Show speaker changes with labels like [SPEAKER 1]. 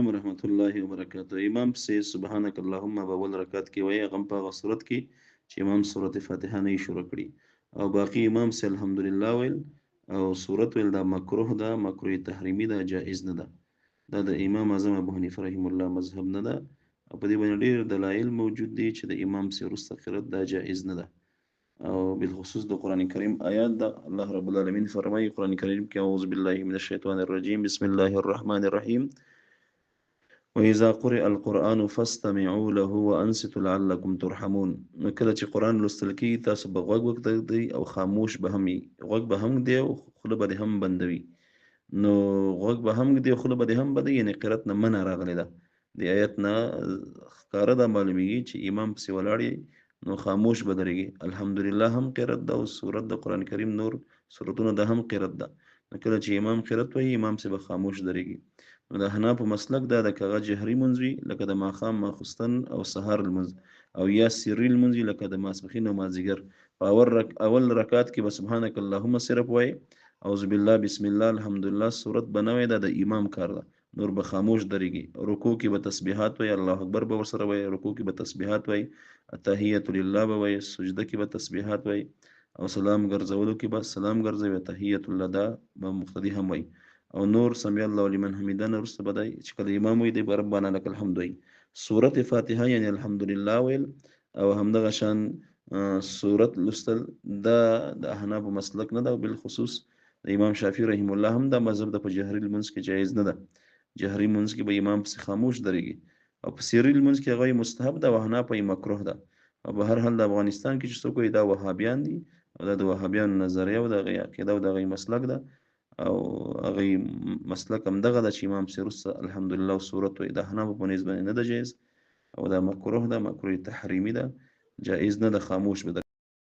[SPEAKER 1] السلام ورحمت الله وبرکاته. امام پسې سبحانك اللهم به اول رکعت کې وایي، هغه هم په هغه صورت کې چې امام سورت فاتحه نه شروع کړي، او باقي امام سې الحمدلله ویل او سورت ویل دا مکروه ده، مکروه تحریمي ده، جائز نه ده. دا د امام اعظم ابو حنیفه رحم الله مذهب نه ده، او په دې باندې ډېر دلایل موجود دي چې د امام پسې وروسته قرات دا جائز نه ده. او بالخصوص د قرآن کریم آیات ده. الله رب العالمین فرمایي قرآن کریم کې: اعوذ بالله من الشیطان الرجیم، بسم الله الرحمن الرحیم، وإذا قرئ القرآن فاستمعوا له وأنصتوا لعلكم ترحمون. نو کله چې قرآن لوستل کېږي تاسو به غوږ وږدئ او خاموش به هم یئ. غوږ به هم ږدئ او خوله به دې هم بندوي. نو غوږ به هم ږدي او خوله به دې هم بندوي، یعنې قرات نه منع راغلې ده. د آیت نه ښکاره دا معلومیږي چې امام پسې ولاړ یئ نو خاموش به درېږي. الحمدلله هم قرات ده او سورت د قرآن کریم نور سورتونه ده هم قرات ده. نو کله چې امام قرات وایي امام پسې به خاموش درېږي. نو د احنافو مسلک دا ده که هغه جهري لمونځ وي لکه د ماښام، ماخوستن او سهار لمونځ، او یا سري لمونځ وي لکه د ماسپښین او مازدیګر، په اول رکعت کې به سبحانک اللهم صرف وایي، اعوذ بالله، بسم الله، الحمدلله، سورت به نه وایي، دا د امام کار ده. نور به خاموش درېږي. رکوع کې به تسبیحات وایي، الله اکبر به ورسره وایي، رکوع کې به تسبیحات وایي، التحیة لله به وایي، سجده کې به تسبیحات وایي، او سلام ګرځولو کې به سلام ګرځوي، تحیة الله دا به مقتدي هم وایي. او نور سمع الله لمن حمیده نه وروسته به دی چې کله امام وایي دی به ربنا لک الحمد وایي. سورت فاتحه یعنی الحمدلله ویل او همدغه شان سورت لوستل دا د احنافو مسلک نه ده، او بالخصوص د امام شافعي رحم الله هم دا مذهب ده. په جهري لمونځ کې جایز نه ده. جهري لمونځ کې به امام پسې خاموش درېږي، او په سري لمونځ کې هغه مستحب ده او احناف یې مکروه ده. او په هر حال د افغانستان کې چې څوک وایي دا وهابیان دي، او دا د وهابیانو نظریه او د هغې عقیده او د هغې مسلک ده، او هغې مسلک هم دغه ده چې امام پسې وروسته الحمدلله او سورت وایي. د احنافو په نزد باندې نه ده جایز، او دا مکروه ده، مکروه تحریمي ده، جایز نه ده، خاموش به.